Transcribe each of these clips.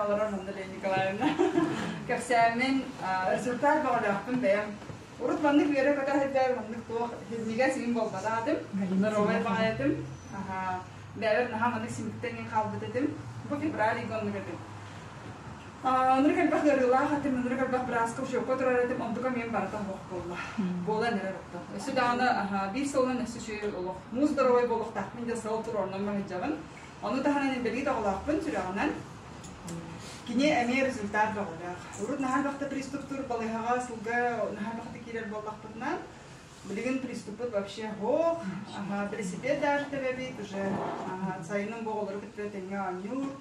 олорор Нанда Лена Николаевна. Кэпсээммин результат бөҕөлөөхпүн бэйэм. Урут маннык үөрэ-көтө сылдьар маннык туох синньигэс иҥин буолбатах этим. Здоровай баҕайы этим. Бэйэбэр наһаа маннык симиктэн иҥин хаалбыт этим. Бу февраль ыйга оннук этим. Ынырык элбэх ыарыылаах этим, ынырык элбэх бырааска учуокка турар этим, онтукам иһин барыта суох буолла. Буолан эрэр оттон. Өссө даҕаны биир сылынан өссө үчүгэй олох. Муус здоровай буолуохтаахпын диэн сыл туруорунан сылдьабын. Ону таһынан инбэлиит оҕолоохпун сүрэҕинэн. Кини эмиэ результат бөҕөлөөх. Урут наһаа элбэхтэ приступтуур балыыһаҕа сылга наһаа элбэхтэ киирэр буоллахпытына, билигин приступпут вообще суох. Велосипед даже тэбэбит, уже сайынын бу оҕолору кытта тэҥҥэ оонньуур.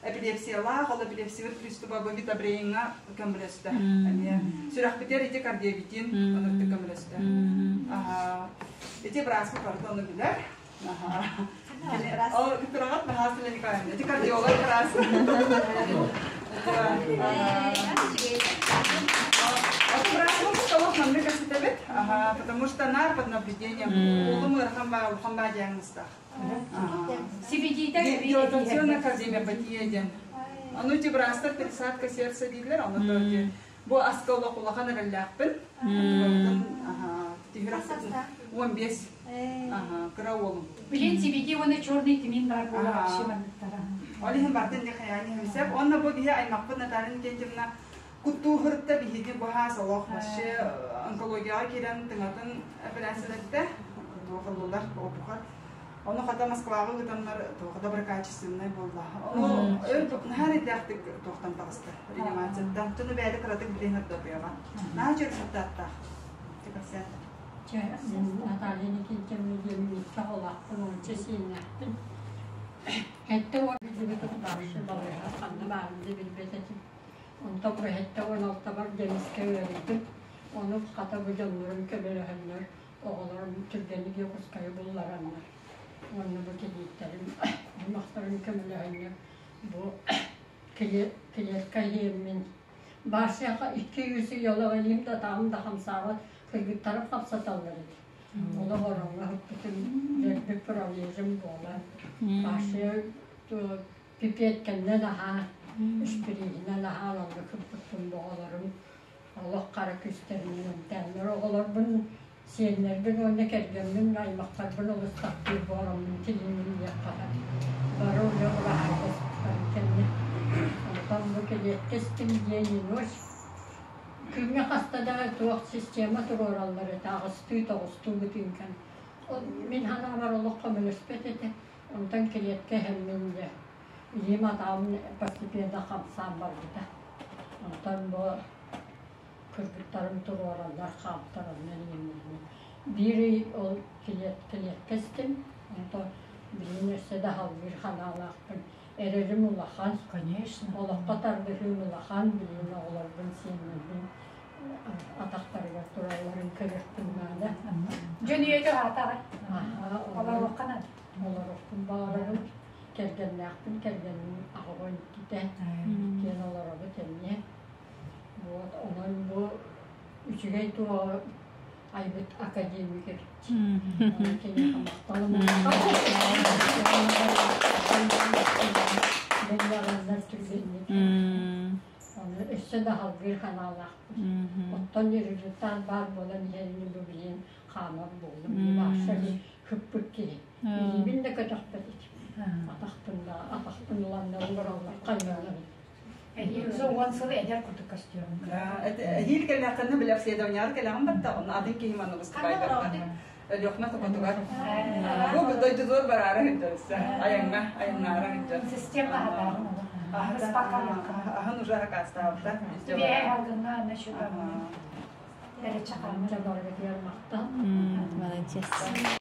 Эпилепсиялаах, ол эпилепсиябыт пристуба бу витабрейҥҥа көмөлөстө. Эмиэ сүрэхпитигэр ити кардиобитин оннуктук көмөлөстө. Ити бырааспыт барыта ону билэр. Ол кытыраҕат баһаас Николаевна. Ити кардиолог быраас. Потому что нар под наблюдением. Улум ыарахан баа, улахан баа диагнозтаах. Дилатационная кардиомиопатия диэн. Ону ити быраастар пересадка сердца дииллэр, ону то бу аска олох улахан эрэллээхпин. 15 кыра уолум. Билин CBD уонна черный тмин баар буола вообще манныктара. Ол иһин бартын не хаяни хөсөп. Онно бу биһи аймакпыт Наталья Никитьевна куттуу хырытта биһиги баһаас олох вообще онкологияҕа киирэн тыҥатын операциялатта. Туохаллылар, опухоль. Ону хата Москваҕа ыытаннар туох доброкачественнай буолла. Ону өр наһаа эрэйдээхтик туохтан таҕыста реанимацияттан. Туну бэйэтэ кыратык билэн ордопуйаҕа. Наһаа чөрүсүттааттаах. Кэпсээн. Чэ, Наталья Никитична диэн икки оҕолоохпун, уонча сиэннээхпин. 70 билбит барышы балыыһа ханна баарын да билбэт этим. Онтон бу 76-бар Демискэ ыарыйдым. Ону хата бу дьоннорум көмөлөһөннөр оҕолорум түргэнник Якутскайы буллараннар уонна бу килииттэрим аймахтарым көмөлөһөннөр бу клетка иһиэммин Барсиаха 200 ыйалаҕа да атаҕым да хамсаабат кыргыттарым хамсаталлар эбит. Олох ороҥҥо сыппытым дэлби парализм буолан Барсия пипеткэннэн аһаан испирииһинэн аһаан онно кырбыппын оҕолорум олох хара күстэринэн эмтээннэр оҕолорбун сиэннэрбин уонна кэргэммин аймахтарбын олус таптыыр буоламмын кинини диэххэ бары үлэ ураһайдаспыттарын кэннэ онтон бу килиэккэ истим диэн ночь күҥҥэ хаста да туох система туруораллар этэ аҕыстыы тоҕустуу бытыыҥкан мин санаабар олох көмөлөспөт этэ онтон килиэккэ иһэммин дьэ илиим атаҕым постепенно хамсаан барбыта онтон бу кыргыттарым туруораллар хаамтараллар иҥиннэринэн биир ый ол килиэккэ истим онтон билигин өссө да аһаллыыр санаалаахпын эрэлим улахан Конечно. Олоххо тардыһыым улахан билигин оҕолорбун сиэннэрбин атахтарыгар туралларын көрүөхпүн наада Дьон үйэтэ аатаҕай олоруохха наада олоруохпун баҕарабын кэргэннээхпин кэргэним аҕабын иккитэ иккиэн олоробут эмиэ Вот онон бу үчүгэй туоҕу айбыт академик эбит. Киниэхэ махталым Бэллэҕиннэр түргэнник. Ону өссө да салгыыр санаалаахпын. Оттон результат баар буолан иһэрин бу билигин хаамар буоллум. Баахса хыппыт киһи. Илиибин да көтөхпөт этим. Атахпын да атахпын ыланнар олороллор хайыылар. Эһиил 10 сыл эдэр курдук көстүөҕүм. Эһиил кэллэххинэ били обследованиеҕар кэлэҕин батта, онно атын киһи манна выступайбатта. Өлүөхүмэ токотугар. Бу дойдутугар бараары сылдьар айаҥҥа, айаннаары сылдьар. Система аһатааҕын Аһын уже акаастаабыта. Бээ алгыҥҥа ана шуга. Эрече Махтал. Молодец.